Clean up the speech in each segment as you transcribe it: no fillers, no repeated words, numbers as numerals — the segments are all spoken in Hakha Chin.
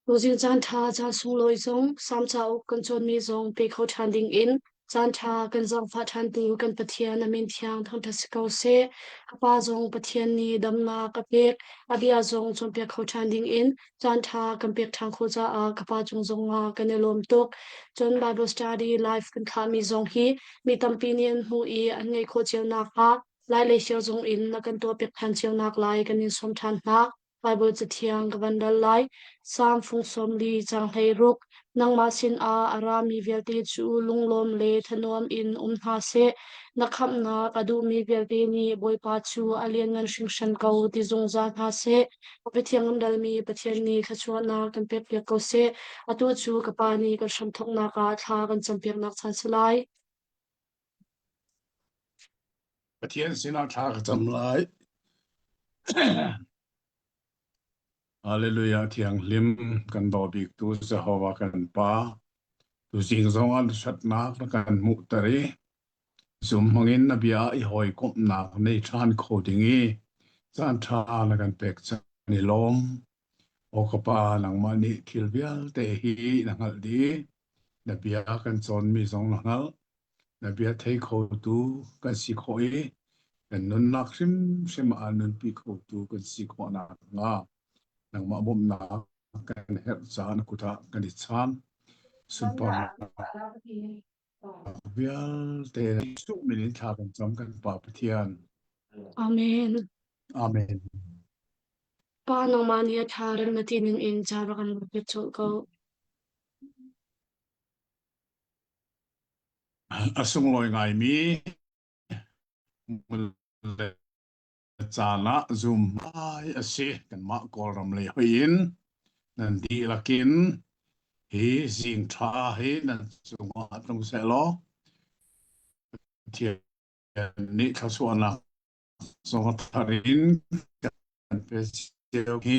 Tuzing caanṭha caan sunglawi zong Salm cauk kan cawnmi zong pe kho ṭhan dingin caanṭha kan zaangfah ṭhantu kan Pathian a min thiang thangṭhat si ko seh. A pa zong Pathian nih damnak a pek, a bia zong cawnpiak kho ṭhan dingin caanṭha kan pek ṭhan khawh caah ka pa cung zongah kan i lawm tuk. Cun Bible study live kan thlahmi zong hi mi tampi nih an hmuh i an ngaih khawh cio nakhnga Lai lei cio zong in na kan tuahpiak ṭhan cio naklai kan in sawm ṭhan hna. Baibal Cathiang ka van rel lai. Salm fung 40 caang 16 Nangmah sinah a rami vialte cu lunglawm le thanuam in um hna seh. Na khamhnak a duhmi vialte nih Bawipa cu a lianngan hringhran ko ti zungzal hna seh. A Pathian kan relmi Pathian nih thluachuahnak kan pekpiak ko seh. Atu cu ka Pa nih kan hramthawknak ah thla kan campiaknak caan si lai. Pathian sinah thla ka cam lai. Hallelujah thianghlim kan daw biktu Jehovah kan Pa tuzing zong ah ṭhatnak na kan hmuhter i zum hmangin na bia i hawikomhnak nei ṭhan kho ding i caan ṭha na kan pek caan i lawm. Aw ka Pa nangmah nih thil vialte hi na hngalh dih. Na bia kan cawnmi zong na hngalh. Na bia thei khotu kan si khawh i kan nunnak hrimhrim ah nunpi khotu kan si khawh nakhnga nangmah bawmhnak kan herh caah na kut ah kan i chaan. Sunparnak vialte Jesuh min in thla kan cam kan Pa Pathian. Amen. Amen. Pa nangmah nih a ṭha rem na ti ning in ca rak kan pek colh ko. A sunglawi ngaimi le caan ah zum ngai a si. Kanmah Kawlram lei hoih in nan dihlak in hi zing ṭha hi nan cungah tlung sehlaw Pathian nih thluachuahnak zong a thar in kan pe cio hi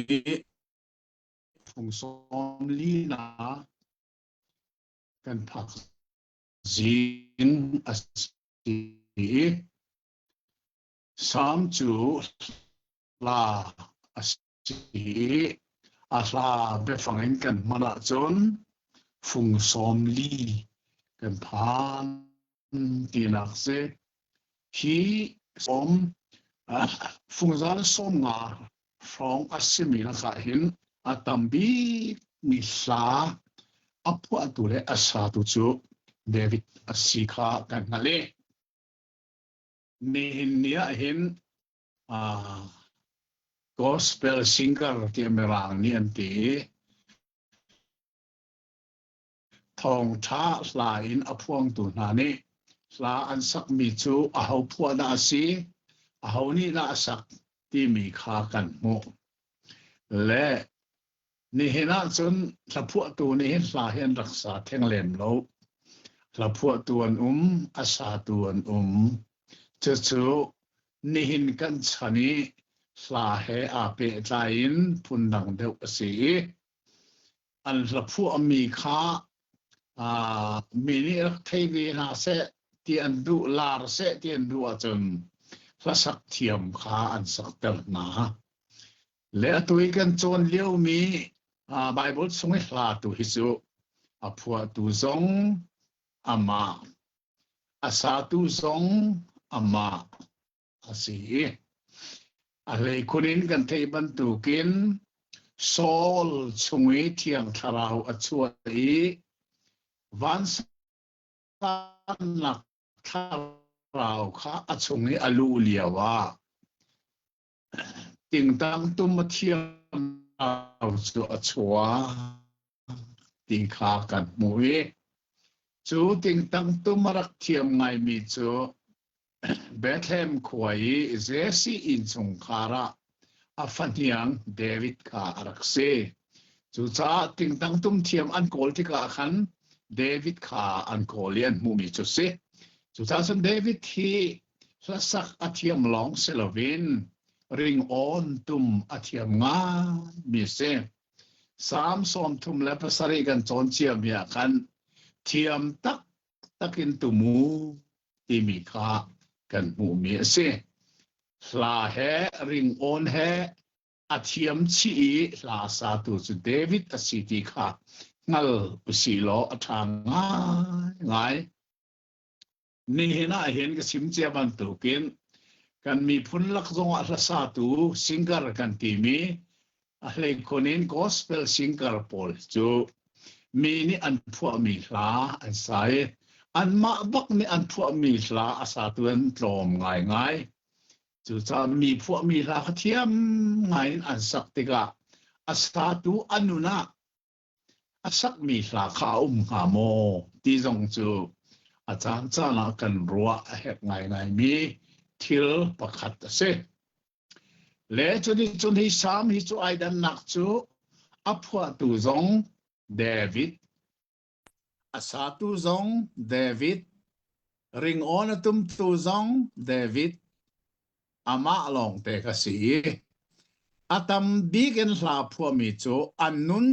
phung sawm linak kan phak zing a si i Salm cu hla a si i a hla biafang in kan hman ahcun fung 40 kan phan tinak si. Hi sawm fungzal 50 hrawng a simi lakah hin a tam bikmi hla a phuahtu le a satu cu David a si kha kan hngalh i nihin ni ah hin uh, gospel singer tiah Mirang nih an ti i Thawngṭha hla in a phuangtu hna nih hla an sakmi cu aho phuah dah a si, aho nih dah a sak timi kha kan hmuh. Le nihin ahcun hlaphuahtu nih hin hla hi an rak sa theng lem lo. Hlaphuahtu an um, a satu an um. Cucu nihin kan chan i hla he aa pehtlai in phundang deuh a si i an hlaphuahmi kha uh, mi nih rak thei ve hna seh ti an duh lar seh ti an duh ahcun hlasak thiam kha an sakter hna. Le atu i kan cawn liomi uh, Bible chung i hla tu hi cu a phuahtu zong amah, a satu zong amah a si i a hleikhun in kan theih bantukin Saul chung i Thiang Thlarau a chuah i vansannak thlarau kha a chung i a luh lio ah tingtang tum a thiang cu a chuak ti kha kan hmuh i cu tingtang tum a rak thiam ngaimi cu Bethlehem khua i Jesse innchungkhar ah a fahniang David kha a rak si. Cucaah tingtang tum thiam an kawl tikah khan David kha an kawl i an hmuhmi cu si. Cucaah cun David hi hlasak a thiam lawng si loin ringawn tum a thiam ngaimi a si. Salm 37 kan cawn ciami ah khan thiam taktak in tum u timi kha kan hmuhmi a si. Hla he ringawn he. A thiam chih i hla satu cu David a si ti kha hngal usih law a ṭha ngaingai. Nihin ah hin ka chim cia bantukin kan miphun lak zongah hlasatu singer kan timi a hleikhun in gospel singer pawl cu mi nih an phuahmi hla an sa i anmah bak nih an phuahmi hla a satu an tlawm ngaingai. Cucaah mi phuahmi hla kha thiam ngaiin an sak tikah a satu a nun ah a sakmi hla kha a um hnga maw ti zong cu a caancaan ah kan ruah a herh ngaingaimi thil pakhat a si. Le cuticun hi salm hi cu ai dannak cu a phuahtu zong David, a satu zong David, ringawn a tumtu zong David, amah lawngte ka si i a tam bik in hla phuahmi cu an nun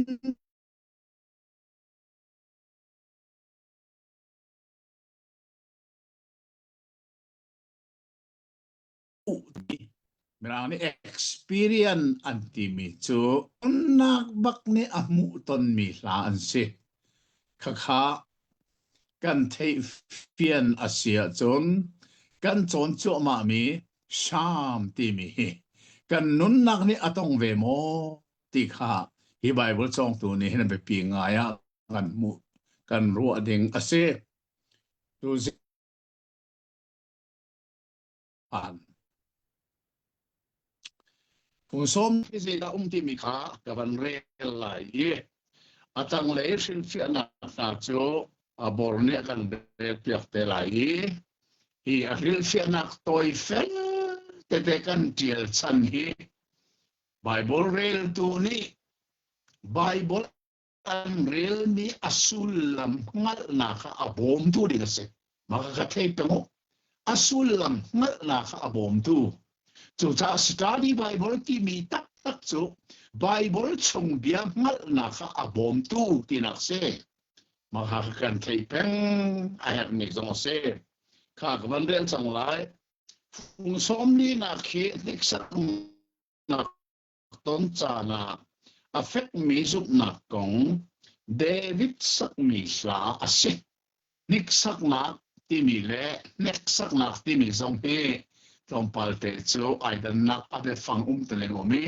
Mirang nih experience an timi cu nunnak bak nih a hmuh tonmi hla an si. Khakha kan theihfian a si ahcun kan cawn cuahmahmi Psalm timi hi kan nunnak nih a tong ve maw ti kha hi Bible cawngtu nih hin a biapi ngai ah kan hmuh kan ruah ding a si. Tu phan. Phungsawm hi zeidah um timi kha ka van rel lai i a tanglei hrilhfiahnak hna cu a bor nih a kan relpiak te lai i hi a hrilhfiahnak tawi fel tete kan ṭial chan hi Bible reltu nih Bible an relmi a sullam hngalhnak ah a bawmtu ding a si. Mah ka thei peng u. A sullam hngalhnak ah a bawmtu. Cucaah study Bible timi taktak cu Bible chung bia hngalhnak ah a bawmtu tinak si. Mah kha kan thei peng a herhmi zong a si. Kha ka van rel cang lai. Fung sawm linak hi hniksaknak ton caan ah a fekmi zumhnak kong David sakmi hla a si. Hniksaknak timi le hneksaknak timi zong hi tlawmpal te cu ai dannak a biafang um te leng um i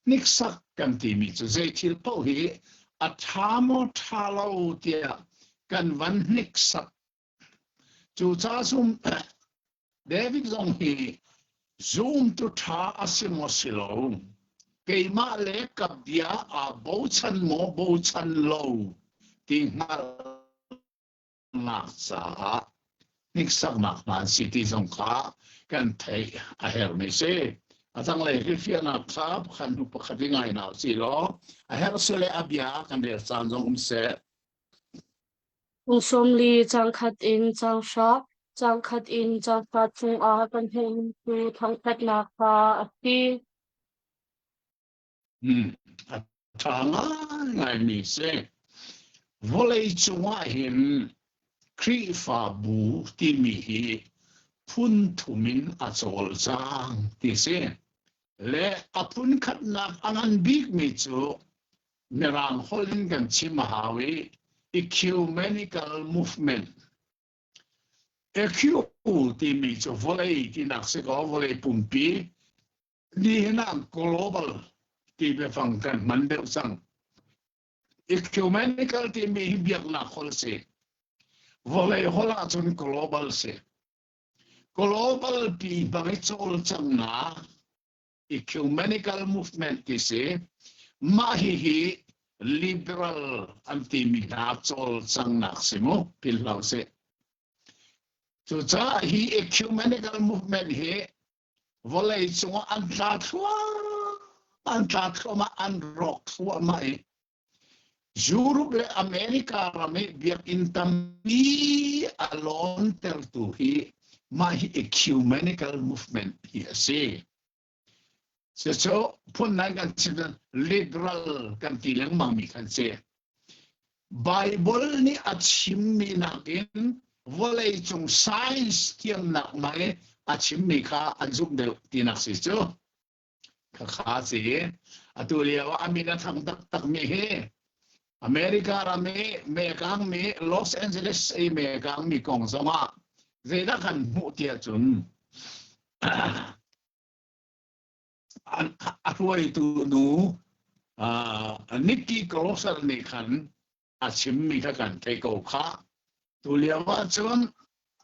hniksak kan timi cu zei thil paoh hi a ṭha maw ṭha lo tiah kan van hniksak. Cucaah zum David zong hi zumtu ṭha a si maw si lo, keimah le ka bia aa bochan maw bochan lo ti hngalhnak caah hniksaknak hna an si ti zong kha kan theih a herhmi si. A tanglei hrilhfiahnak kha pakhat hnu pakhat i ngai hna usih law a herh si le a bia kan rel caan zong um seh. Kum 40 caang khat in caang hra, caang khat in caang hra chungah kan hmuhmi cu thangṭhatnak kha a si. Hmm, a ṭha ngaingaimi si. Vawlei cungah hin Khrihfabu timi hi phun thum in a cawlcang ti si. Le a phun khatnak a ngan bikmi cu Mirang holh in kan chim a hau i ecumenical movement EQ timi cu vawlei tinak si kaw vawlei pumpi nihin ah global ti biafang kan hman deuh cang. Ecumenical timi hi biaknak holh si. Vawlei holh ahcun global si. Global pi bang i cawlcanghnak ecumenical movement ti si. Mah hihi liberal an timi hna cawlcanghnak si mu philh hlah usih. Cucaah hi ecumenical movement hi vawlei cungah an tla thluahmah an tla thluahmah an rawk thluahmah i Europe le America ram i biakinn tampi a lawntertu hi mah hi ecumenical movement hi a si. Cucu phundang kan chim liberal kan ti lengmang mi kan si. Bible nih a chimmi nakin vawleicung science thiamnak mai a chimmi kha an zumh deuh tinak si cu. Khakha si. Atu lio ah a min a thang taktakmi hi America ram i mekangmi Los Angeles i mekangmi kong zongah zeidah kan hmuh tiah cun a hruaitu nu Nikki Kloser nih khan a chimmi kha kan theih ko khah. Tu lio ah cun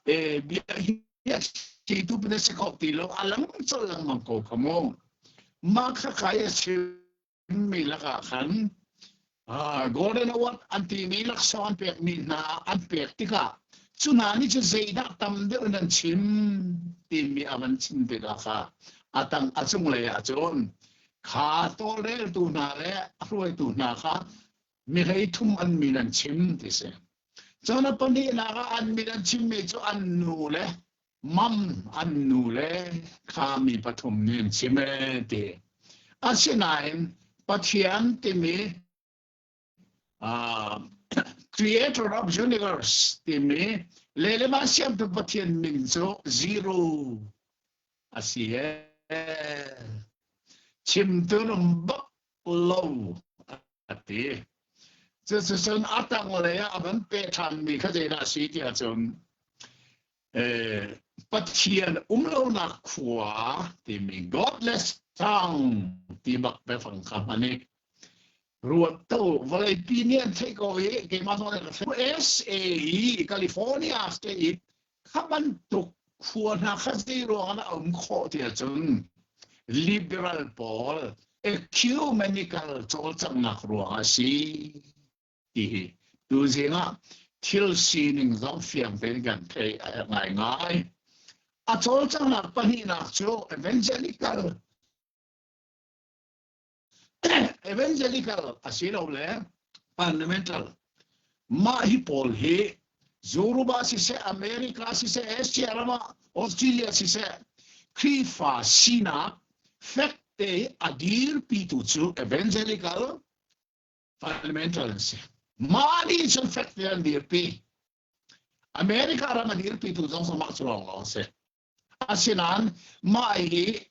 e bia hi a si tu na si kho ti lo a lang colh lengmang ko kha mu. Mah kha kai a chimmi lakah khan Golden Award an timi laksawng an pekmi hna an pek tikah cu hna nih cu zeidah tam deuh in an chim timi a van chim tikah kha a tang a cunglei ah cun kha tawlreltu hna le a hruaitu hna kha mi hleithum an min an chim ti si. Cun a pahnihnak ah an min an chimmi cu an nu le mam an nu le kha mi pathum nih an chim ee ti. Asinain Pathian timi uh, creator of universe timi lelema siamtu Pathian min cu zero a si ee. Chimtu um bak lo a ti. Cuticun a tanglei ah a van peh ṭhanmi kha zeidah a si tiah cun Pathian um lonak khua timi godless town ti bak biafang kha hman i ruat to vawleipi nih an theih ko i keimah zong nih ka USA i California state i Kha bantuk khua hna kha zei ruangah dah a um khawh tiah cun liberal pawl ecumenical cawlcanghnak ruangah a si ti hi tuzing ah thil sining zong fiang tein kan theih a herh ngaingai. A cawlcanghnak pahnihnak cu evangelical Evangelical asilole fundamental mah hi pawl hi Yoruba siseh America siseh Asia ram ah Australia siseh Khrihfa sinak fek te a dirpitu cu evangelical fundamental an si. Mah nih cun fek te an dirpi. America ram a dirpitu zong mah cu lawng lawng si. Asinain mah hi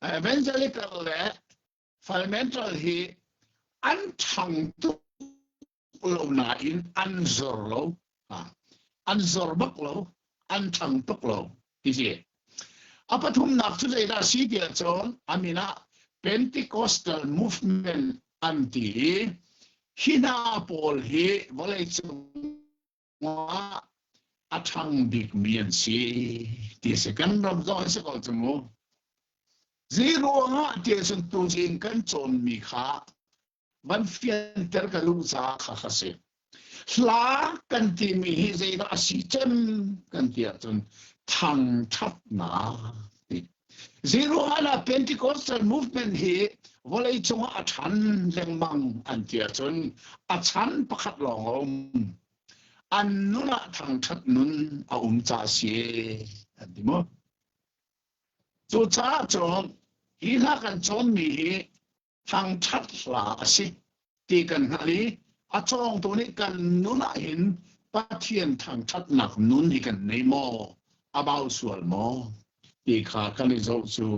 evangelical le fundamental hi an ṭhang tuk lo nain an zor lo. An zor bak lo. An ṭhang tuk lo ti si. A pathumnak cu zeidah si tiah cun a min ah Pentecostal movement an ti i hi hna pawl hi vawleicung ah a ṭhang bikmi an si ti a si. Kan ram zong hi si ko cu mu. Zei ruangah ti cun tuzing kan cawnmi kha van fianter ka duh caah kha kha si. Hla kan timi hi zeidah a si cem kan ti ahcun thangṭhatnak ti. Zei ruangah dah Pentecostal movement hi vawlei cungah a ṭhan lengmang an ti ahcun a chan pakhat lawng a um. An nun ah thangṭhat nun a um ca a si an ti mu. Cucaah cun hi hla kan cawnmi hi thangṭhat hla a si ti kan hngalh i a cawngtu nih kan nun ah hin Pathian thangṭhatnak nun hi kan nei maw a bau sual maw ti kha kan i zoh cu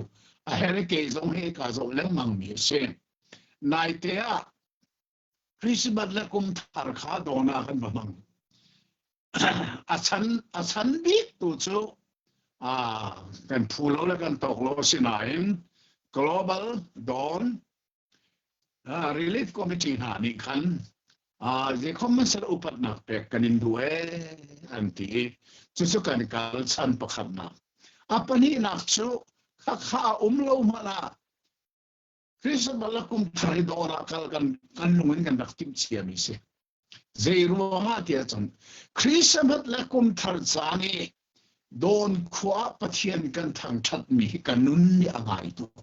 a herh i kei zong hi kaa zoh lengmang mi a si. Naite ah Christmas le kum thar kha dawn ah kan va hmang. A chan a chan bik tu cu kan phu lo le kan tawk lo sinain Global Dawn Relief Committee hna nih khan zeikhom man sal upatnak pek kan in duh ee an ti i cucu kan kal chan pakhatnak. A pahnihnak cu khakha a um lo hmanh ah Christmas le kum thar hi dawr ah kal kan kan lung in kan rak timh ciami si. Zei ruangah tiah cun Christmas le kum thar caan i dawn khua ah Pathian kan thangṭhatmi hi ka nun nih a ngai tuk.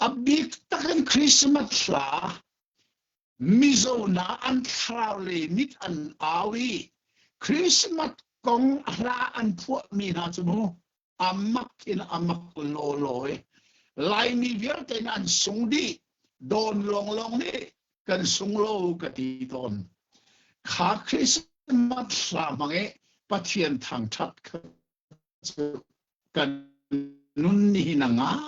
A bik takin Christmas hla Mizo na an thlarau le mit an au i Christmas kong hla an phuahmi hna cu mu amak in amak lawlaw i Laimi vialte in an sung dih dawn lawnglawng nih kan sung lo ka ti tawn kha Christmas hla hmang i Pathian thangṭhat kha cu kan nun ni hin a ngai.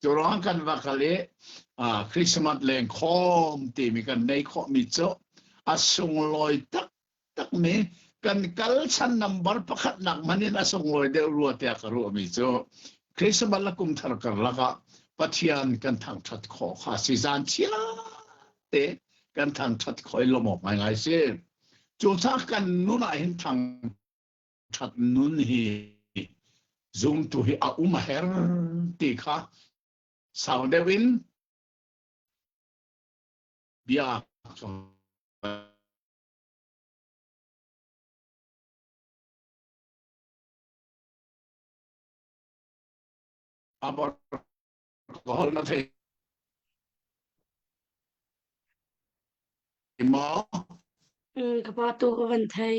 Cu ruang kan va kal i Christmas lengkhawm timi kan nei khawhmi cu a sunglawi taktakmi kan kal chan number pakhatnak man in a sunglawi deuh rua tiah ka ruahmi cu Christmas le kum thar karlak ah Pathian kan thangṭhat khawh kha si zan chia te kan thangṭhat khawh i lawmh awk ngaingai si. Cucaah kan nun ah hin thangṭhat nun hi zumtu hi a um a her ti kha sau deuh in bia Abor hol na thei maw? Mm, ka pa tu ka van thei.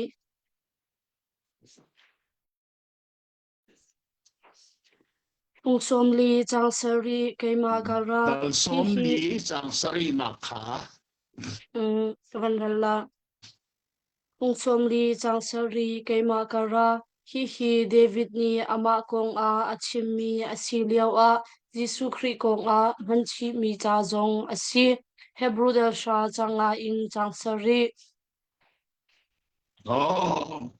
Phung sawm li cang sarih keimah ka ra. Dal sawm li cang sarihnak kha. Mm, ka van ral la. Phung sawm li cang sarih keimah ka ra. Hihi David nih amah kongah a chimmi a si lioah Jesuh Khrih kongah hman chihmi ca zong a si. Hebru dal hra cang nga in cang sarih. Oh,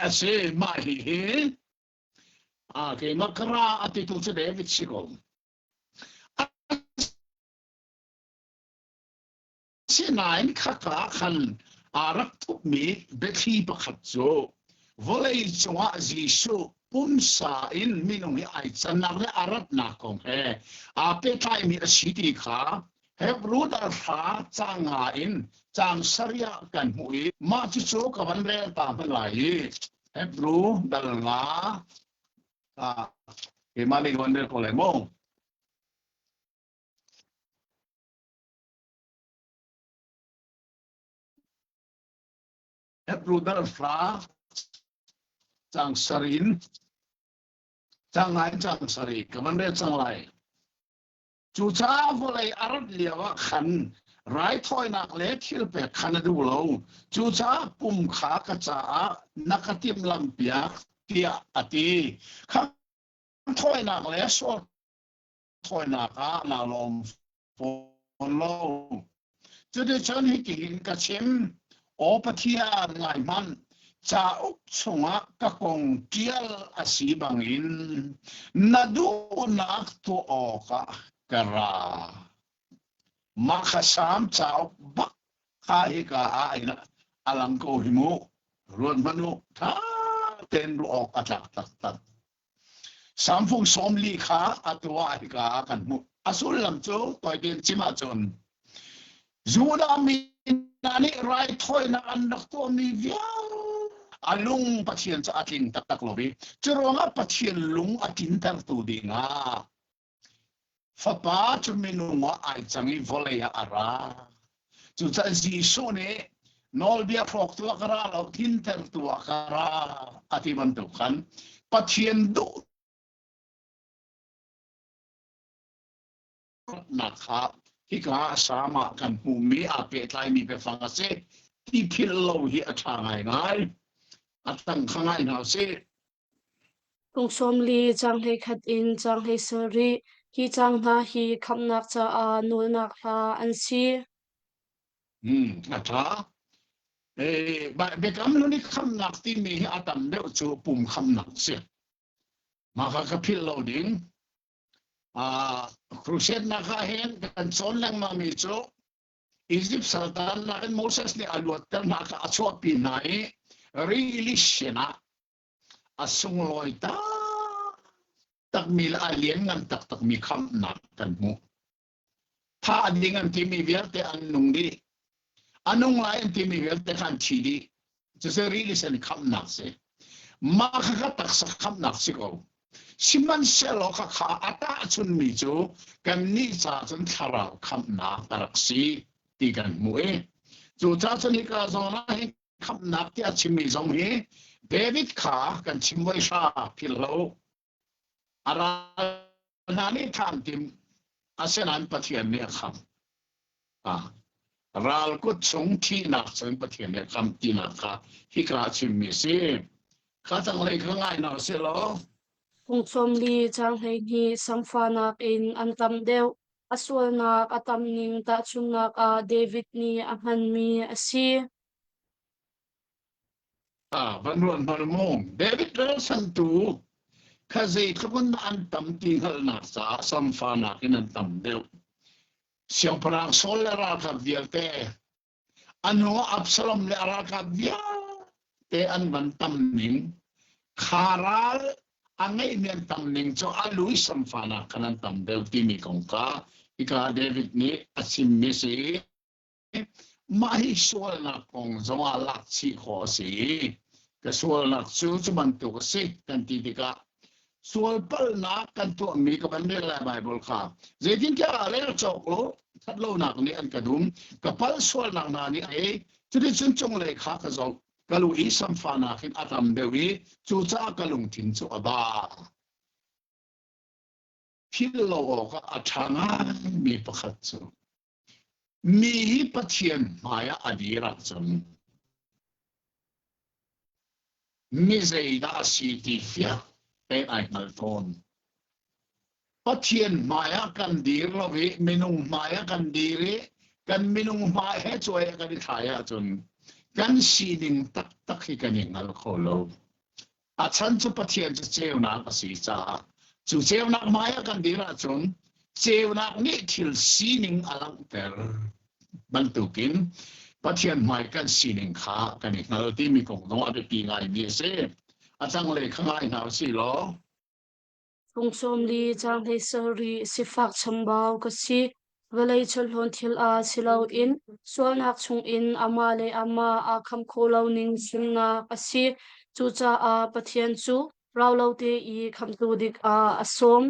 a si mah hi hi a keimah ka ra a titu cu David si ko. Asinain khaka khan aa rak thupmi biathli pakhat cu vawlei cungah Jesuh pumsa in minung hi ai cannak le a ratnak kong he aa pehtlaimi a si ti kha Hebru dal hra caang nga in caang sarih ah kan hmuh i mah cucu ka van rel ta hmanh lai i Hebru dal nga ah keimah nih van rel ko lai mu. Hebru dal hra caang sarih in caang nga in caang sarih ka van rel cang lai. Cucaah vawlei a rat lioah khan raithawinak le thilpek kha na duh lo. Cucaah pum kha ka caah na ka timhlamhpiak tiah a ti. Khanghthawinak le sual thawinak ah naa lawm fawn lo. Cuticun hitihin ka chim, Aw Pathian, ngai hmanh, cauk chungah ka kong ṭial a si bangin na duhnak tuah awkah ka ra. Mah kha Salm cauk bak kha hika ah a lang ko hi mu. Ruat hmanh u, ṭha tein ruah awk a tlak taktak. Samfung 40 kha atu ah hika ah kan hmuh. A sullam cu tawi tein chim ahcun Judah mi hna nih raithawinak an rak tuahmi vialte a lung Pathian cu a tling taktak lo i cu ruangah Pathian lung a tlintertu dingah Fapa cu minung ah ai cang i vawlei ah a ra. Cucaah Jesuh nih nawlbia hrawktu ah ka ra lo, tlintertu ah ka ra a ti bantuk khan Pathian duhnak kha hika Salm ah kan hmuhmi aa pehtlaimi biafang a si. Ti philh lo hi a ṭha ngaingai. A tang kha ngai hna usih. Kum 40 caang 11 in caang 17 hi caang hna hi khamhnak caah nawlnak hla an si. Hmm, a ṭha. Eh, biakam hlun i khamhnak timi hi a tam deuh cu pum khamhnak si. Mah kha ka philh lo ding. Uh, crusade nak ah hin kan cawn lengmang mi cu Egypt saltannak in Moses nih a luatter hna kha a chuahpi hna i rili sinah a sunglawi taktakmi le a lianngan taktakmi khamhnak kan hmuh. Thah ding an timi vialte an nung dih. A nung lai an timi vialte kha an thi dih. Cucu rili sen khamhnak si. Mah kha kha taksa khamhnak si ko. Sihmanhsehlaw khakha a tahchunmi cu kannih ca cun thlarau khamhnak a rak si ti kan hmuh i cucaah cun hika zawn ah hin khamhnak tiah a chimmi zong hi David kha kan chim voi hra philh lo. A ral hna nih thah an timh, asinain Pathian nih a khamh. Ah, ral kut chung thihnak cun Pathian nih a khamh tinak kha hika a chimmi a si. Kha tanglei kha ngai hna usih law. Phung 40 caang 12 samfanak in an tam deuh. A sualnak a tam ning tahchunhnak ah David nih a hmanmi a si. Ah, van ruat hmanh mu. David ralchantu kha zeitluk in dah an tam ti hngalhnak caah samfanak in an tam deuh. Siangpahrang Saul le ralkap vialte, a hnu ah Absalom le a ralkap vialte an van tam ning, kha ral a ngeihmi an tam ning cu a lu i samfanak khan an tam deuh timi kong kha hika David nih a chimmi si. Mah hi sualnak kong zongah lak chih khawh a si i ka sualnak cu cu bantuk a si kan ti tikah sual palhnak kan tuahmi ka van rel lai Baibal kha zeitintiah rel cawk lo thatlonak nih an ka dum ka palh sualnak hna nih a ei cuticun cunglei kha ka zoh ka lu i samfanak in a tam deuh i cucaah ka lungthin cu a ba. Philh lo awkah a ṭha ngaimi pakhat cu Mi hi Pathian hmaiah a dir ahcun mi zeidah a si ti fiang tein ai hngal tawn. Pathian hmaiah kan dir lo i minung hmaiah kan dir i kan minung hmai he cuai ah kan i thlai ahcun kan sining taktak hi kan i hngal kho lo. A chan cu Pathian cu ceunak a si caah cu ceunak hmai ah kan dir ahcun ceunak nih thil sining a langhter bantukin Pathian hmai kan sining kha kan i hngal timi kong zong a biapi ngaimi a si. A tanglei kha ngai hna usih law. Fung 40 caang 17 sifak chambau ka si. Vawlei chawhlawn thil ah si loin sualnak chungin amah le amah aa khamh khawh lo ning chimnak a si. Cucaah Pathian cu rau lo te i khamhtu dik ah a sawm.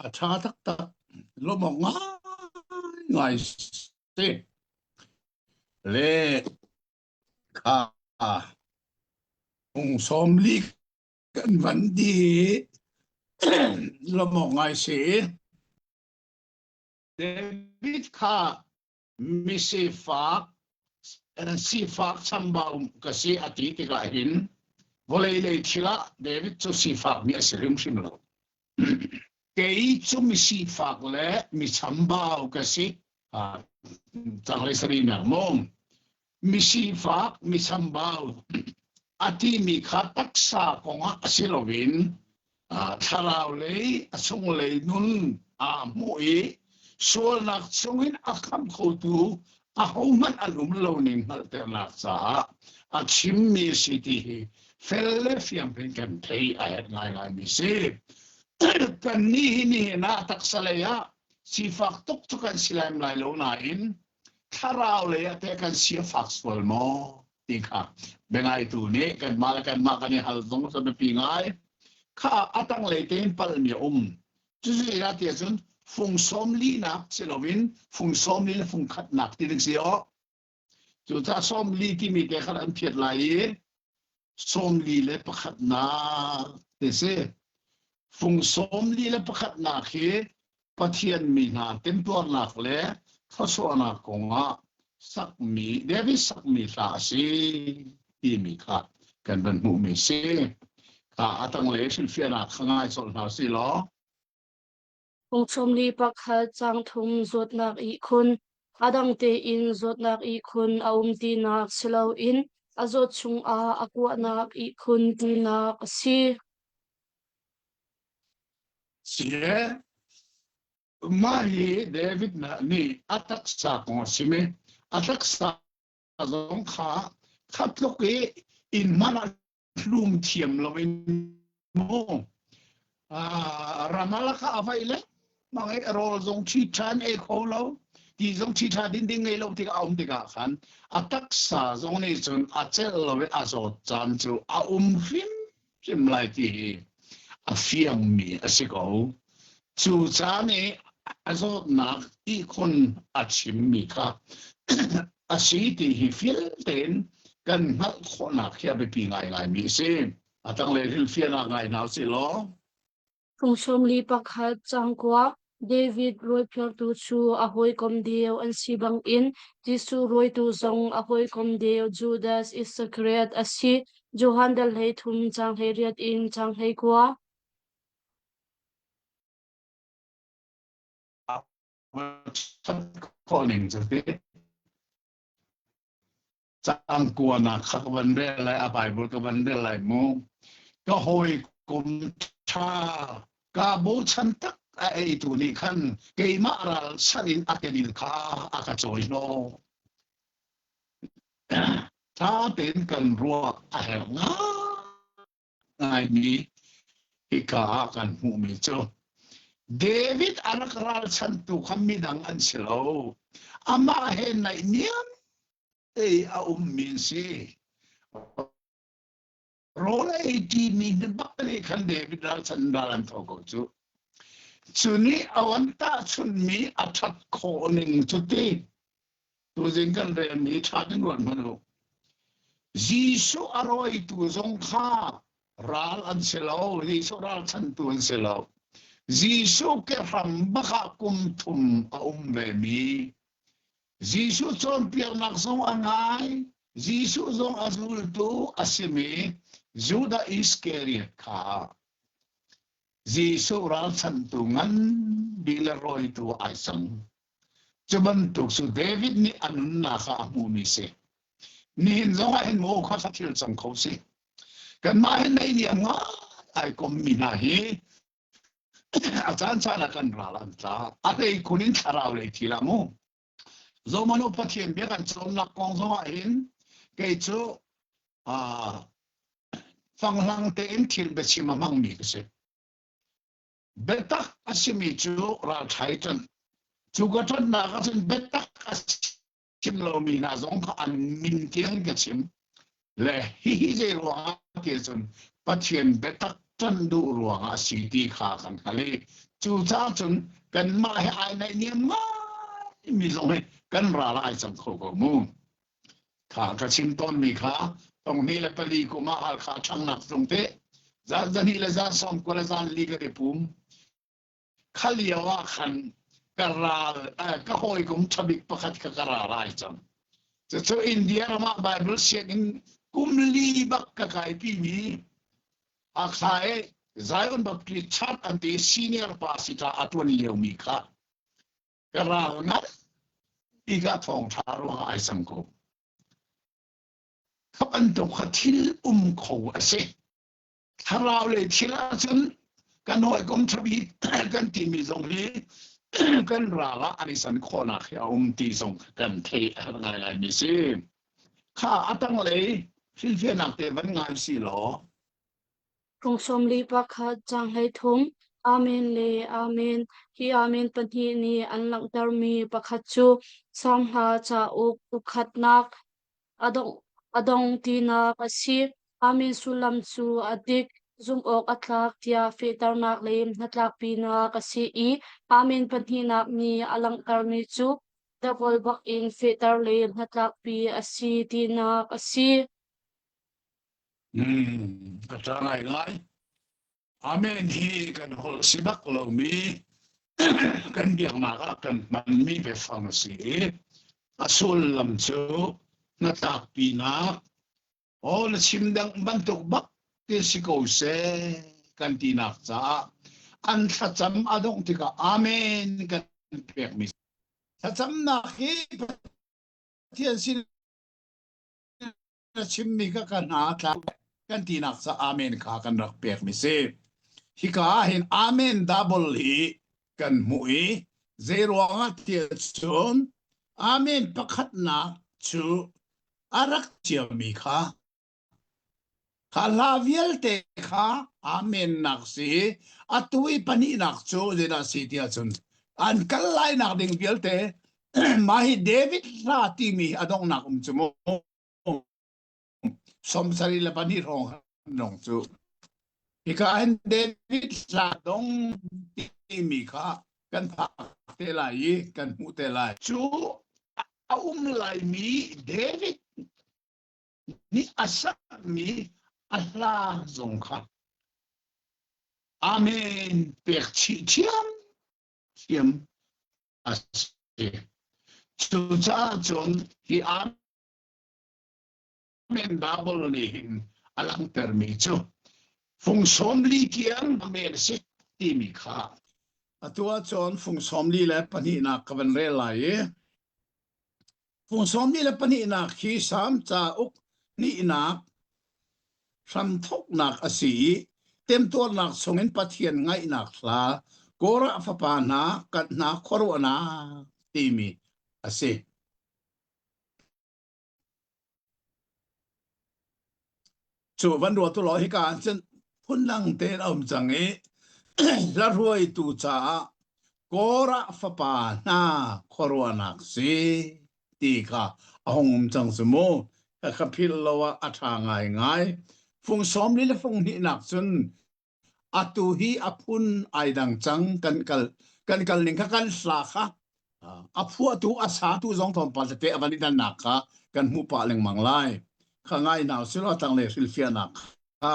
A ṭha taktak. Lawmh awk ngaingai si. Le kha ung 40 kan van di lawmawk ngai si. David kha misifak sifak chambau ka si a ti tikah hin vawlei lei thil ah David cu sifakmi a si hrimhrim lo. Kei cu misifak le mi chambau ka si. Canglei sarihnak maw? Misifak, michambau a timi kha taksa kongah a si loin thlarau lei a chunglei nun aa hmuh i sualnak chungin a khamh khotu ahohmanh an um lo ning hngalhternak caah a chimmi a si ti hi fel le fiang tein kan theih a herh ngaingaimi si. Kannih hi nihin ah taksa lei ah sifak tuk cu kan si lem lai lo nain thlarau lei ah teh kan si a fak sual maw ti kha biangaitu nih kanmah le kanmah kan i hal zong cu biapi ngai. Kha a tanglei tein palmi a um. Cucu zeidah ti ahcun fung sawm linak si loin fung 40 le fung khatnak ti ding si aw. Cucaah 40 timi te khan an phiat lai i 41nak ti si. Fung 41nak hi Pathian mi hna temtuarnak le thluachuahnak kongah sakmi David sakmi hla a si timi kha kan van hmuhmi si. Kha a tanglei hrilhfiahnak kha ngai colh hna usih law. Phung 41 caang thum zawtnak ihkhun a dang tein zawtnak ihkhun a um tinak si loin a zawt chungah a kuahnak ihkhun tinak a si. Sie, mah hi David nih a taksa kong a chim i a taksa zong kha kha tluk i inn hmanh ah hlum thiam loin mu ramalak ah a vaih lengmang i rawl zong ṭhi ṭhan ei kho lo ti zong ṭhi ṭha din ding ngei lo tikah a um tikah khan a taksa zong nih cun a celh lo i a zawt caan cu a um hrimhrim lai ti hi a fiangmi a si ko. Cu caan i a zawtnak ihkhun a chimmi kha a si ti hi fil tein kan hngalh khawhnak hi a biapi ngaingaimi a si. A tanglei hrilhfiahnak ngai hna usih law. Phung 41 caang kua David rawiphiartu cu a hawikom deu an si bangin Jesuh rawitu zong a hawikom deu Judas Iscariot a si. Johan dal 13 caang 18 in caang 19. Khawh ning cu ti. Caang kuanak kha ka van rel lai, a Bible ka van rel lai mu. Ka hawikom ṭha, kaa bochan tak a eitu nih khan keimah ralchanh in a kenil kha a ka cawi hnawh. Ṭha tein kan ruah a herh ngaimi hika ah kan hmuhmi cu David a rak ralchantu kha midang an si lo. Amah he naihniam te a ummi an si. Rawl a ei ṭimi hna bak nih khan David ralchan ral an tho ko cu. Cu nih a van tahchunhmi a ṭhat khawh ning cu ti. Tuzing kan relmi ṭha tein ruat hmanh u. Jesuh a rawitu zong kha ral an si lo, Jesuh ralchantu an si lo. Jesuh kehram bak ah kum thum a um vemi. Jesuh cawnpiaknak zong a ngai, Jesuh zong a zultu a simi Judah Iskariot kha Jesuh ralchantu ngan bik le rawitu ai cang. Cu bantuk cu David nih a nunnak ah a hmuhmi si. Nihin zong ah hin maw kha thil cang kho si. Kanmah hin nei niam ngai ai kommi hna hi a caan caan ah kan ral an tla. A hlei khun in thlarau lei thil ah mu. Zomanu Pathian bia kan cawnnak kong zong ah hin kei cu fanghlang tein thil biachim a hmangmi ka si. Biatak a simi cu ralṭha i ṭanh. Cu ka ṭanhnak ahcun biatak a chim lomi hna zong kha an min tiang ka chim. Le hihi zei ruangah ti cun Pathian biatak ṭanh duh ruangah a si ti kha kan hngalh i cucaah cun kanmah he ai naihniam ngaimi zong hi kan ral ai cang kho ko mu. Kha ka chim tawnmi kha thonghnih le pali kum ah Halkha ṭhanghnak zung te zan zahnih le zan sawm kua le zan li kan i pum. Kha lio ah khan ka ral ka hawikom ṭhabik pakhat kha ka ral ai cang. Cucu India ram ah Bible sianginn kum li bak ka kaipi mi Hakha i Zion Baptist Church an ti senior pastor a ṭuan liomi kha ka ral ngat ti ka thawngṭha ruangah ai cang ko. Kha bantuk kha thil um kho a si. Thlarau le thil ahcun kan hawikom ṭhabi kan timi zong hi kan ral ah an i san khawhnak hi a um ti zong kan theih a herh ngaingaimi si. Kha a tanglei hrilhfiahnak te van ngai si law Rung 41 caang 13 Amen le Amen. Hi Amen pahnih nih an langhtermi pakhat cu Salm hla cauk ukhatnak a dong, a dong tinak a si. Amen sullam cu a dik, zumh awk a tlak tiah fehternak le hnatlakpinak a si i Amen pahnihnak nih a langhtermi cu double bak in fehter le hnatlakpi a si tinak a si. Hmm, ka ṭha ngaingai. Amen hi kan holh si bak lomi kan biaknak ah kan hmanmi biafang a si i a sullam cu hnatlakpinak aw na chim dang bantuk bak ti si ko seh kan tinak caah an thlacam a dongh tikah amen kan pekmi Thlacamnak hi Pathian sin na chimmi kha ka hna tla kan tinak ca amen kha kan rak pekmi si. Hika ah hin amen double hi kan hmuh i zei ruangah tiah cun amen pakhatnak cu a rak ciami kha kha hla vialte kha amen nak si atu i pahnihnak cu zeidah si tiah cun an kal lainak ding vialte mah hi David hla timi a donghnak um cu mu 72 hrawng dong cu hika hin David hla dong timi kha kan phak te lai i kan hmuh te lai cu a um laimi David nih a sakmi a hla zong kha Amen pek chih ṭhiam ṭhiam a si. Cucaah cun hi Amen Bible nih hin a langhtermi cu fung 40 tiang amen a si timi kha. Atu ahcun fung 42nak ka van rel lai i fung 42nak hi Salm cauk hnihnak hramthawknak a si i temtuarnak chungin Pathian ngaihnak hla Korah fapa hna kan hna khuaruahnak timi a si. Cu van ruat u law hika ah cun phundang tein a um cang i hla hruaitu caah Korah fapa hna khuaruahnak si ti kha a hung um cang cu mu. Ka philh lo ah a ṭha ngaingai. Fung 40 le fung hnihnak cun Atu hi a phun ai dang cang kan kal kan kal ning kha kan hla kha a phuahtu a satu zong tlawmpal tete a van i dannak kha kan hmuh pah lengmang lai. Kha ngai hna usih law tanglei hrilhfiahnak kha.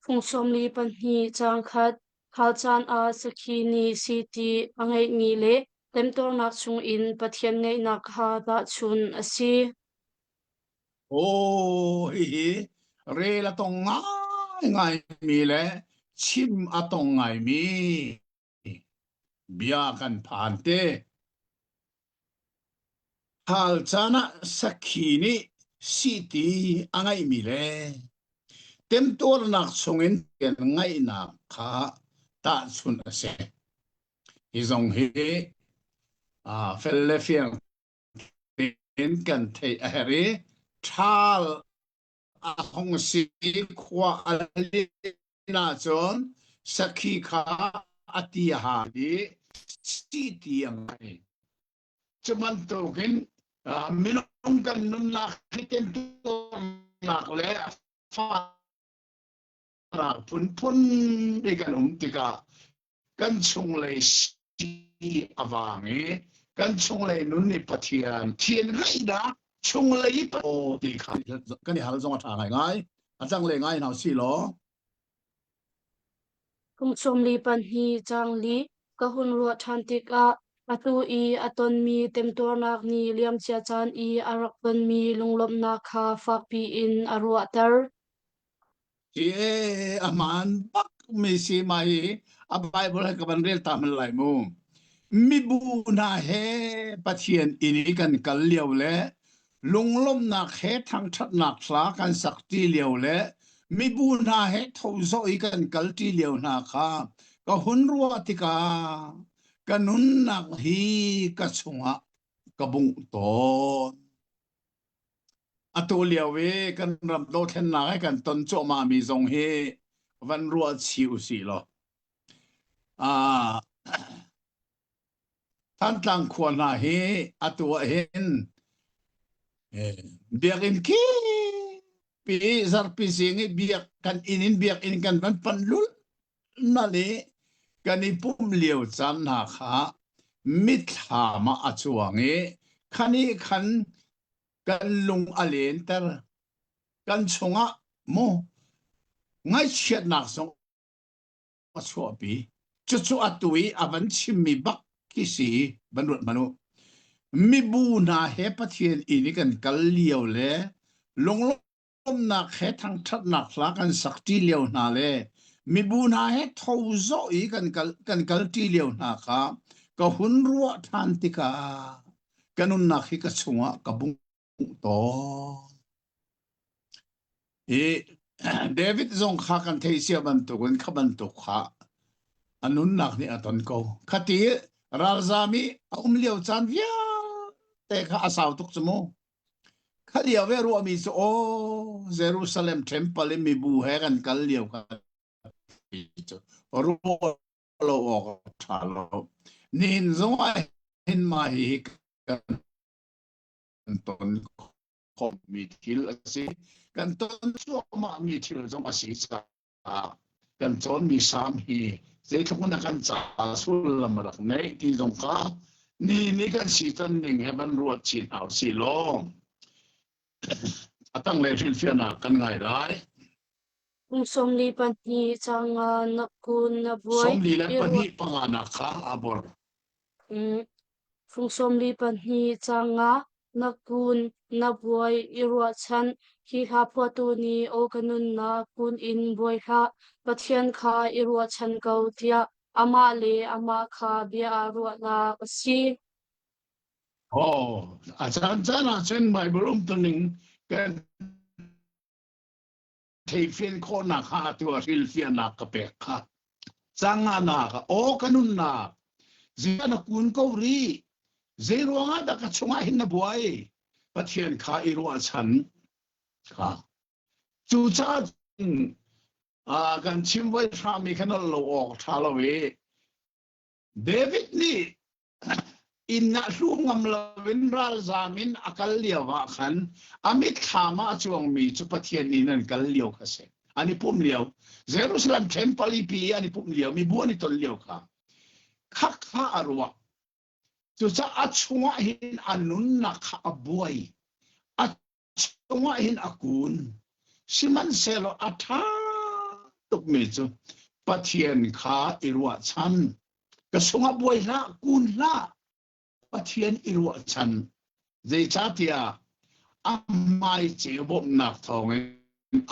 Fung 42 caang khat Khal caan ah sakhi nih siti a ngeihmi le temtuarnak chungin Pathian ngeihnak kha tahchunh a si. Aw, hihi rel a tong ngaingaimi le chim a tong ngaimi bia kan phan te. Hal caan ah sakhi nih siti a ngeihmi le temtuarnak chungin ngaihnak kha tahchunh a si. Hi zong hi fel le fiang in kan theih a herh i ṭhal a hung si khua a lin ahcun sakhi kha a ti a ha i si ti a ngei. Cu bantukin minung kan nunnak hi temtuarnak le fahnak phunphun i kan um tikah kan chunglei si a vang i kan chunglei nun nih Pathian thian ngaihnak chunglei aw ti kha kan i hal zong a ṭha ngaingai. A tanglei ngai hna usih law. Kum 42 caang li ka hun ruah ṭhan tikah atu i a tonmi temtuarnak nih liamcia caan i a rak tonmi lunglawmhnak kha fakpi in a ruahter. Hi a hmaan bak mi si mai hi a Bible he ka van rel ta hman lai mu. Mibu hna he Pathian inn i kan kal lio le lunglawmhnak he thangṭhatnak hla kan sak ṭi lio le mibu hna he thozoh i kan kal ṭi lio hna kha ka hun ruah tikah ka nunnak hi ka chungah ka bungh tawn. Atu lio i kan ram dothlennak he kan ton cuahmahmi zong hi van ruah chih usih law. Ah, Thantlang khua hna hi atu ah hin biakinn khipi zarhpi zing i biak kan inn in biakinn kan van panh lul nal i kan i pumh lio caan hna kha mitthlam ah a cuang i khan i khan kan lung a lenter kan chungah mu ngaihchiatnak zong a chuahpi cucu atu i a van chimmi bak khi si van ruat hmanh u mibu hna he Pathian inn i kan kal lio le lunglawm Lawmnak he thangṭhatnak hla kan sakṭi lio hna le mibu hna he tho zawh i kan kal kan kalṭi lio hna kha ka hun ruah ṭhan tikah ka nunnak hi ka chungah ka bungh tawn. I David zong kha kan theih cia bantukin kha bantuk kha a nunnak nih a ton ko. Khati ralzam i a um lio caan vialte kha a sau tuk cu mu. Kha lio ve ruahmi cu aw Jerusalem temple i mibu he kan kal lio kha cu ruah lo awk a ṭha lo. Nihin zong ah hin mah hi kan ton khawhmi thil a si. Kan ton cuahmahmi thil zong a si caah kan cawnmi Salm hi zeitluk in a kan ca sullam a rak ngeih ti zong kha ni nih kan si can ning he van ruat chin hau si law a tanglei hrilhfiahnak kan ngai lai. Kum 42 canga na kun na buai. 42 panga nak kha a bor. Fung 42 canga. Na kun, na buai i ruahchan. Hi hla phuahtu nih aw ka nunnak kun in buai hlah, Pathian kha i ruahchan ko tiah amah le amah kha bia aa ruahnak a si. Oh, a caan caan ah cun Bible umtuning kan theifian khawhnak kha atu ah hrilhfiahnak ka pek kha. Canganak aw ka nunnak zia na kun ko rih zei ruangah dah ka chungah hin na buai Pathian kha i ruahchan kha cucaah kan chim voi hrami kha nol lo awk ṭha lo i David nih inn ah hlu ngam loin ralzaam in a kal lio ah khan a mitthlam ah a cuangmi cu Pathian inn an kal lio kha si. An i pumh lio. Jerusalem temple i pi i an i pumh lio, mibu an i ton lio kha. Kha kha a ruah. Cucaah a chungah hin a nunnak kha a buai. A chungah hin a kun. Sihmanhsehlaw a ṭha tukmi cu Pathian kha i ruahchan. Ka sungah buai hlah, kun hlah. Pathian i ruahchan. Zeicahtiah a hmai ceu bawmhnak thawngin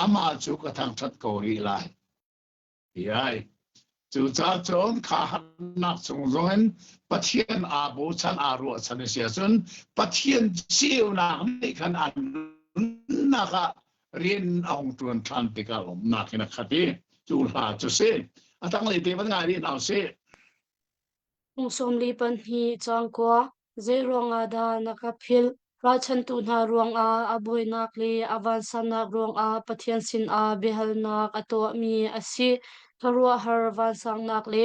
amah cu ka thangṭhat ko rih lai. Iai. Cucaah cun kha harnak chung zongin Pathian aa bochan aa ruahchan a si ahcun Pathian ceunak nih khan a nunnak ah rian a hung ṭuan ṭhan tikah lawmhnak in a khat i cu hla cu si. A tanglei te van ngai rih hna usih. Kum 42 cangkua, zei ruangah dah na ka philh? Ralchanhtu hna ruangah a buainak le a vansannak ruangah Pathian sinah biahalnak a tuahmi a si. Khuaruahhar vansangnak le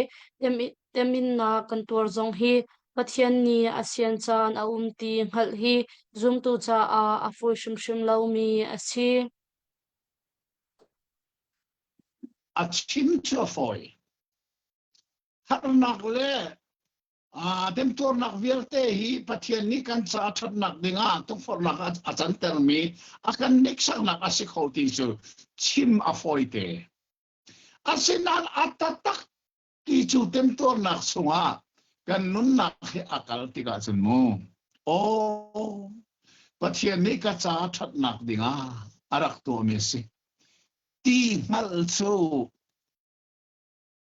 teminnak kan tuar zong hi Pathian nih a sian caan a um ti hngalh hi zumtu caah a fawi hrimhrim lomi a si. A chim cu a fawi. Harnak le temtuarnak vialte hi Pathian nih kan ca ṭhatnak dingah tukforhnak a cantermi a kan hniksaknak a si kho ti cu chim a fawite. Asinain a taktak ti cu temtuarnak chungah kan nunnak hi a kal tikah cun mu aw Pathian nih ka ca ṭhatnak dingah a rak tuahmi a si ti hngalh cu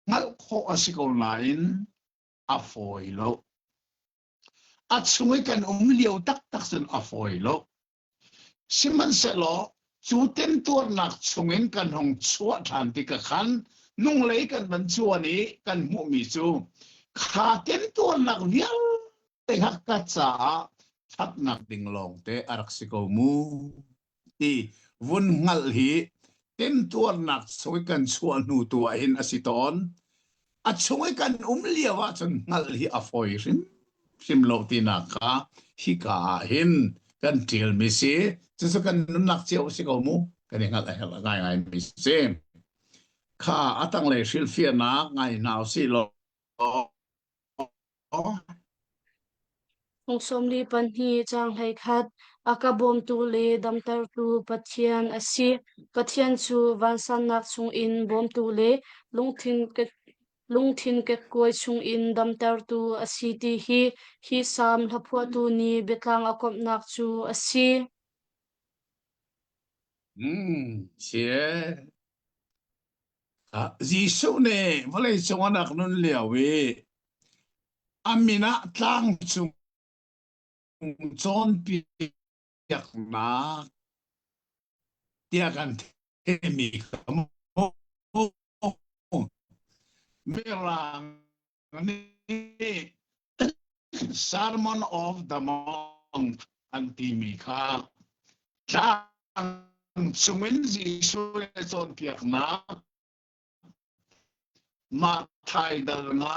hngalh khawh a si ko nain a fawi lo. A chung i kan um lio taktak cun a fawi lo. Sihmanhsehlaw cu temtuarnak chungin kan hung chuah ṭhan tikah khan nunglei kan van cuan i kan hmuhmi cu kha temtuarnak vialte kha ka caah ṭhatnak ding lawngte a rak si ko mu. Ti vun hngalh hi temtuarnak chung i kan chuah hnu tu ah hin a si tawn. A chung i kan um lio ahcun hngalh hi a fawi hrimhrim lo tinak kha hika ah hin kan ṭialmi si. Cucu kan nunnak cio a si ko mu. Kan i hngalh a herh ngaingaimi si. Kha a tanglei hrilhfiahnak ngai hna usih law Kum 42 caang 11 A ka bawmtu le damtertu Pathian a si. Pathian cu vansannak chungin bawmtu le lungthin lungthin kekkuai chungin damtertu a si ti hi hi salm hlaphuahtu nih biatlang a komhnak cu a si. Mm, si. Jesuh nih vawleicung a rak nun lio i a min ah tlangcung cawnpiaknak tiah kan theihmi kha mu. Mirang nih Sermon of the Mount an timi kha tlang chungin Jesuh le cawnpiaknak Matthai dal nga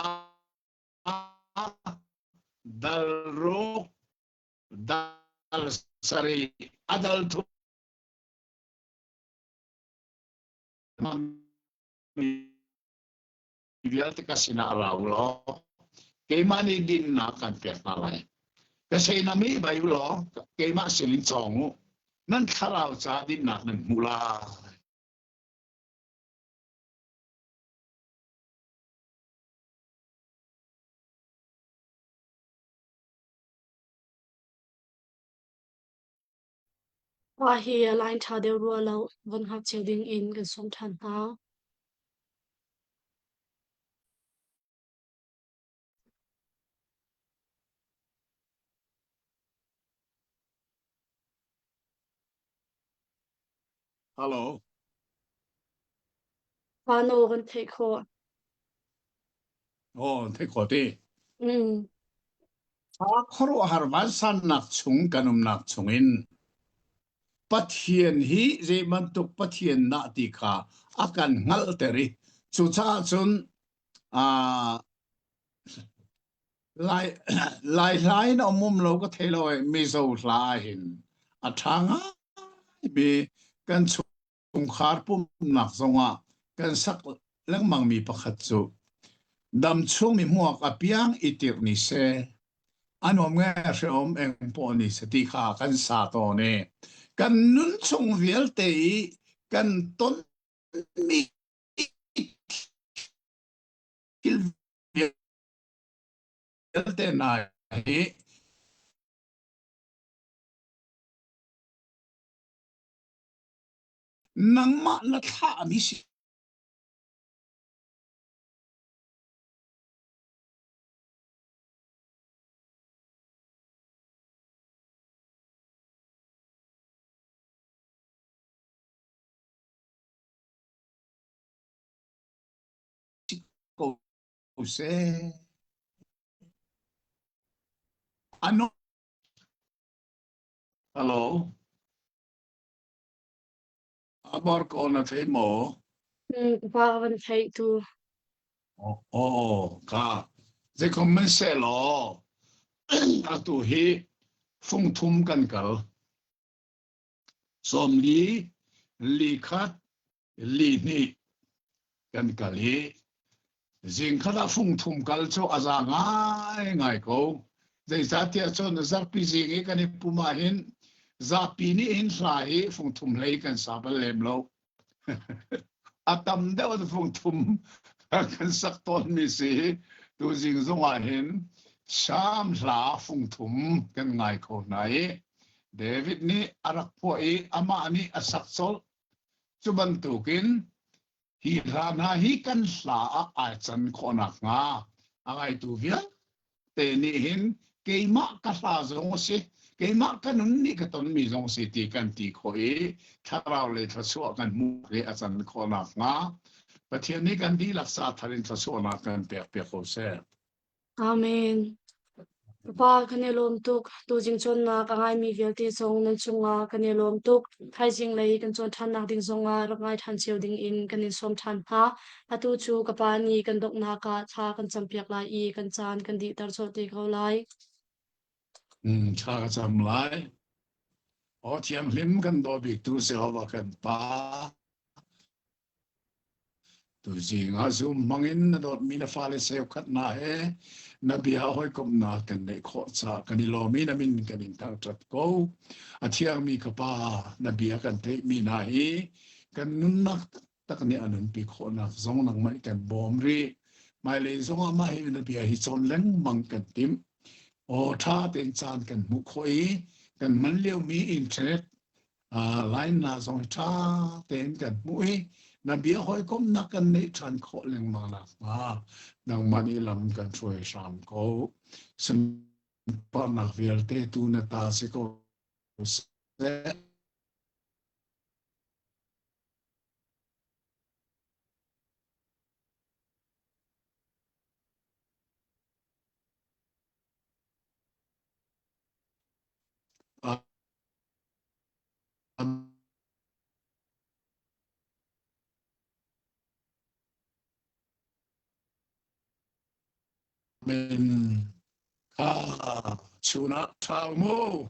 dal ruk dal sarih a dal thum vialte ka sinah ra u law keimah nih dinnak kan pek hna lai. Ka seinam i bai u law keimah sinin cawng u. Nan thlarau ca dinnak nan hmu lai. Mah hi a line ṭha deuh rua lo, von hngak cio ding in kan sawm ṭhan hna. Hello. Pa naw kan theih khawh. Oh, theih khawh ti. Mm. Fa khuaruahhar vansannak chung kan umnak chungin Pathian hi zei bantuk Pathian dah ti kha a kan hngalhter i cucaah cun uh, Lai Lai hla in a um um lo ka thei lo i Mizo hla ah hin a ṭha ngaimi kan chungkhar pumhnak zongah kan sak lengmangmi pakhat cu dam chung mi hmuak a piang i tirh ni seh a nuam nge hreawm eng pawh ni seh ti kha kan sa tawn i kan nun chung vialte i kan tonmi thil vialte hna hi nangmah na thlahmi si ko seh. Ano Hello. Abor ko na thei maw? Mm, pa van theih tu. Oh, oh, ka. Zeikom man se law. Atu hi fungthum kan kal. 40 li khat li hnih kan kal i zingkhat ah fungthum kal cu a za ngaingai ko. Zeicahtiah cun zarhpi zing i kan i pum ahhin zapi nih hin hla hi fungthum hlei kan sa bal lem lo. A tam deuh in fungthum kan sak tawnmi si. Tuzing zong ah hin Salm hla fungthum kan ngai kho hna i David nih a rak phuah i amah nih a sak colh. Cu bantukin hi hla hna hi kan hla ah ai can khawh nakhnga a ngaitu vialte nih hin keimah ka hla zong a si, keimah ka nun nih ka tonmi zong a si ti kan ti khawh i thlarau lei thluachuah kan hmuh i a can khawh nakhnga Pathian nih kan dihlak sa thar in thluachuahnak kan pek piak ko seh. Amen. Pa kan i lawm tuk. Tuzing cawnnak a ngaimi vialte zong nan cungah kan i lawm tuk. Thaizing lei kan cawn ṭhannak ding zongah rak ngai ṭhan cio ding in kan in sawm ṭhan hna. Atu cu ka pa nih kan donghnak ah thla kan campiak lai i kan caan kan dihter colh te ko lai. Mm, thla ka cam lai. Aw thianghlim kan daw biktu Jehovah kan Pa. Tuzing ah Zoom hmangin na dawtmi na fale cheukhat hna he na bia hawikomhnak kan neih khawh caah kan i lawm i na min kan in thangṭhat ko. A thiangmi ka Pa, na bia kan theihmi hna hi kan nunnak taktak nih a nunpi khawhnak zong nangmah kan bawm rih. Hmailei zongah mah hi na bia hi cawn lengmang kan timh. Aw ṭha tein caan kan hmuh khawh i kan hman liomi internet Lainnak zong ṭha tein kan hmuh i na bia hawikomhnak kan neih ṭhan khawh lengmang nakhnga nangmah nih lam kan hruai hram ko. Sunparnak vialte tu na ta si ko seh. Amen. Kha chun ah ṭha mu.